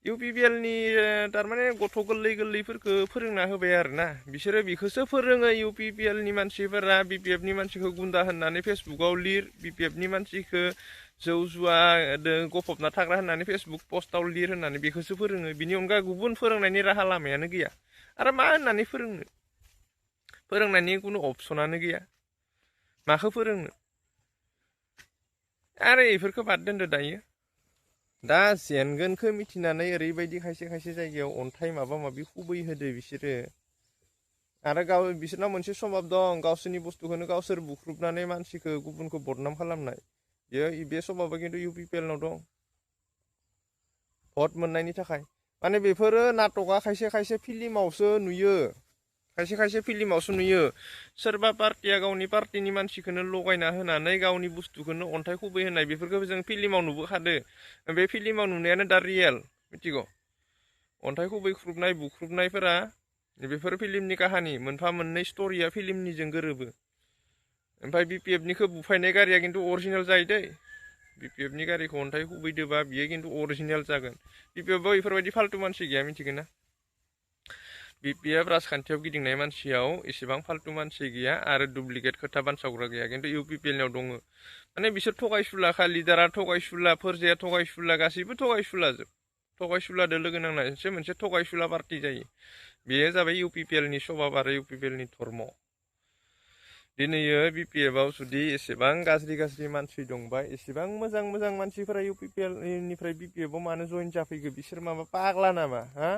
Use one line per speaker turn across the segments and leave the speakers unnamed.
UPPL नि थारमाने गथ' गोरलै गोरलैफोरखौ फोरोंना होबाय आरोना बिसोरो बेखौसो फोरोङो UPPL नि मानसिफोरा BPF नि मानसिखौ गुन्दा होननानै फेसबुकाव लिर BPF नि मानसिखौ जौ जुवा गफबना थाग्रा होननानै फेसबुक पस्टआव लिर होननानै बेखौसो फोरोङो बिनि अनगा गुबुन फोरोंनायनि राहा लामायानो गैया आरो मा होननानै फोरोंनायनि खुनु अपसनानो गैया माखौ फोरोंनो आरो बेफोरखौ बाद दोनदो दायो दा जेनगोनखौ मिथिनानै ओरैबायदि खायसे खायसे जायगायाव अन्थाइ माबा माबि खुबै होदो बिसोरो आरो बिसोरनाव मोनसे स्वभाब दं गावसोरनि बुस्थुखौनो गावसोर बुख्रुबनानै मानसिखौ गुबुनखौ बदनाम खालामनाय बे स्वभाबा खिन्थु UPPL नाव दं भट मोननायनि थाखाय माने बेफोरो नाटका खायसे खायसे फिल्मावसो नुयो सोरबा पार्टिया गावनि पार्टिनि मानसिखौनो लगायना होनानै गावनि बुस्थुखौनो अन्थाइ खुबै होनाय बेफोरखौ जों फिल्माव नुबोखादो बे फिल्माव नुनायानो दा रियेल मिथिगौ अन्थाइ खुबै ख्रुबनाय बुख्रुबनायफोरा बेफोर फिल्मनि काहानि मोनफा मोननै स्ट'रिया फिल्मनिजों गोरोबो ओमफ्राय BPF निखौ बुफायनाय गारिया खिन्थु अरिजिनेल जायो दै BPF नि गारिखौ अन्थाइ खुबैदोबा बियो खिन्थु अरिजिनेल जागोन BPF आव बेफोरबायदि फाल्टु मानसि गैया मिथिगोन ना BPF राजखान्थियाव गिदिंनाय मानसियाव एसेबां फाल्टु मानसि गैया आरो डुप्लिकेट खोथा बानसावग्रा गैया खिन्थु UPPL नाव दङ माने बिसोर थगायसुलाखा लिडारा थगायसुला फोरजाया थगायसुला गासैबो थगायसुलाजों लोगो नांनानैसो मोनसे थगायसुला पार्टि जायो बेयो जाबाय UPPL नि स्वभाब आरो UPPL नि धर्म दिनैयो BPF आव जुदि एसेबां गाज्रि मानसि दंबा एसेबां मोजां मानसिफोरा UPPL निफ्राय BPF आव मानो जइन जाफैगो बिसोर माबा पागला नामा हा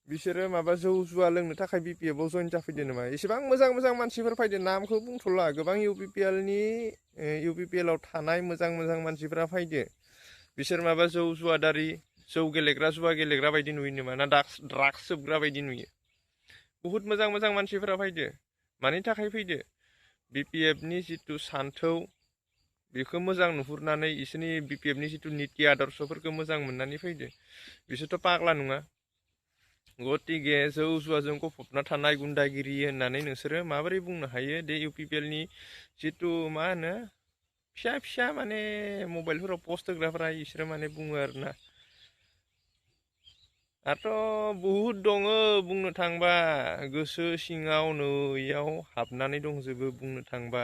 बिसोरो माबा जौ जुवा लोंनो थाखाय BPF आव जइन जाफैदो नामा एसेबां मोजां मानसिफोर फैदो नामखौ बुंथ'ला गोबां UPPL आव थानाय मोजां मानसिफोरा फैदो बिसोर माबा जौ जुवादारि जौ गेलेग्रा जुवा गेलेग्रा बायदि नुयो नामा ना ड्राग्स सोबग्रा बायदि नुयो बुहुत मोजां मानसिफोरा फैदो मानि थाखाय फैदो BPF नि जितु सान्थौ बेखौ मोजां नुहुरनानै इसोरनि BPF नि जितु निति आदर्शफोरखौ मोजां मोननानै फैदो बिसोरथ' पागला नङा गतिके जौ जुवाजों गफबना थानाय गुन्दागिरि होननानै नोंसोरो माबोरै बुंनो हायो दे UPPL नि जितु मा होनो फिसा माने मबाइलफोराव पस्ट होग्राफोरा इसोरो माने बुङो आरोना दाथ' बहुद दङ बुंनो थांबा गोसो सिङाव नैयाव हाबनानै दंजोबो बुंनो थांबा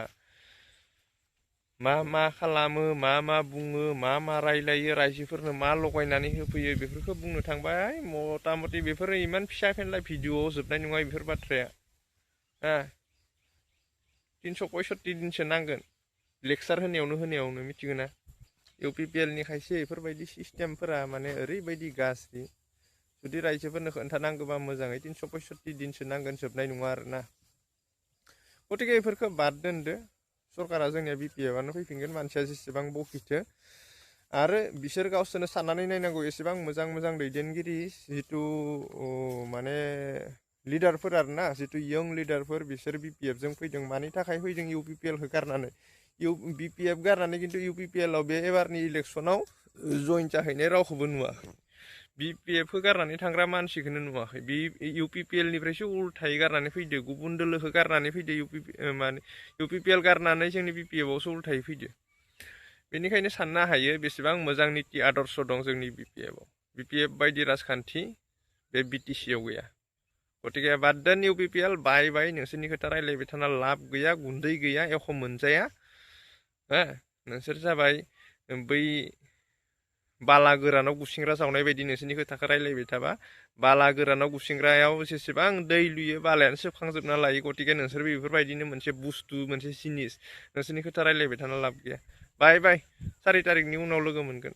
मा खालामो मा बुङो मा रायलायो रायजोफोरनो मा लगायनानै होफैयो बेफोरखौ बुंनो थांबा मथा मथि बेफोरो इमान फिसा फेनला भिडिअ'आव जोबनाय नङा बेफोर बाथ्राया 365 दिनसो नांगोन लेक्सार होनायावनो मिथिगो ना UPPL नि खायसे बेफोरबायदि सिस्टेमफोरा माने ओरैबायदि गाज्रि जुदि रायजोफोरनो खोन्थानांगौबा मोजाङै 365 दिनसो नांगोन जोबनाय नङा आरोना गतिके बेफोरखौ बाद दोनदो सरकारा जोंनिया BPF आनो फैफिनगोन मानसिया जेसेबां बखिथो आरो बिसोर गावसोरनो साननानै नायनांगौ एसेबां मोजां दैदेनगिरि जितु माने लिडारफोर आरोना जितु यं लिडारफोर बिसोर BPF जों फैदों मानि थाखाय फैदों UPPL खौ गारनानै BPF गारनानै खिन्थु UPPL आव बे एबारनि इलेक्सनाव जइन जाहैनाय रावखौबो नुवाखै BPF खौ गारनानै थांग्रा मानसिखौनो नुवाखै बे UPPL निफ्रायसो उल्थायै गारनानै फैदो गुबुन दोलोखौ गारनानै फैदो UPPL गारनानै जोंनि BPF आवसो उल्थायै फैदो बेनिखायनो साननो हायो बेसेबां मोजां निति आदर्श दं जोंनि BPF आव BPF बायदि राजखान्थि बे BTC आव गैया गतिके बाद दोन UPPL बाय नोंसोरनि खोथा रायलायबाय थाना लाब गैया गुन्दै गैया एख' मोनजाया नोंसोर जाबाय बै बाला गोरानाव गुसिंग्रा जावनाय बायदि नोंसोरनि खोथाखौ रायलायबाय थाबा बाला गोरानाव गुसिंग्रायाव जेसेबां दै लुयो बालायानो सोबखांजोबना लायो गतिके नोंसोर बेफोरबायदिनो मोनसे बुस्थु मोनसे जिनिस नोंसोरनि खोथा रायलायबाय थाना लाब गैया बाय 4 तारिखनि उनाव लोगो मोनगोन